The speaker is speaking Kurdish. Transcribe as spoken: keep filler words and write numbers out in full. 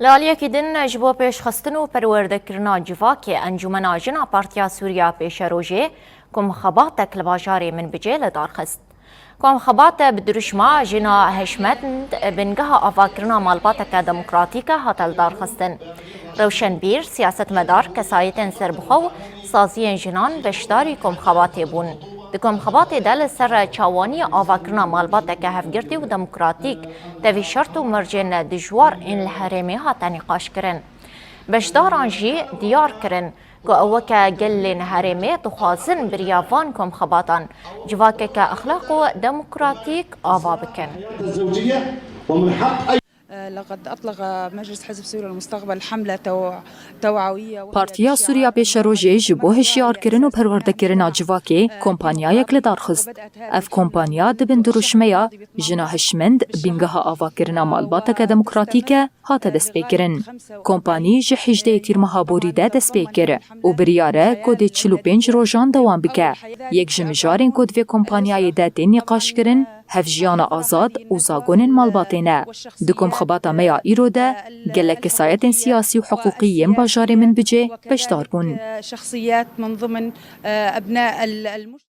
Li aliyekî din ji bo pêşxistin û perwerdekirina civakê Encûmena Jin a Partiya Sûriya Pêşerojê komxebatek li bajarê Minbicê li dar xist. Komxebate bi dirûşma Jina Hişmend bingeha avakirina malbateke demokratîk e hate lidarxistin. Rewşenbîr, siyasetmedar, kesayetên serbixwe û saziyên jinan beşdarî komxebatê bûn. Di komxebatê de li ser çawanî avakirina malbateke hevgirtî û demokratîk tevî şert û mercên dijwar ên li herêmê hate nîqaşkirin. Beşdaran jî diyar kirin ku ew weke gelên herêmê dixwazin bi riya van komxebatan civakeke exlaq û demokratîk ava bikin. الزوجية ومن حق أي لقد أطلق مجلس حزب سوريا المستقبل حملة تو- توعوية وهي Partiya Sûriya Pêşerojê ji bo hişyarkirin û perwerdekirina civakê kompanyayek li dar xist. Ev kompanya di bin dirûşmeya Jina Hişmend, bingeha avakirina malbateke demokratîk e, hate destpêkirin. Kompanî ji hejdehê Tîrmeha borî de dest pê kir û biryar e ku dê çil û pênc rojan dewam bike. Yek ji mijarên ku di vê kompanyayê de tên nîqaşkirin, hevjiyana azad û zagonên malbatê ne. Di komxebata me ya îro de gelek kesayetên siyasî û hiqûqî yên bajarê Minbicê beşdar bûn. شخصيات من ضمن أبناء المجتمع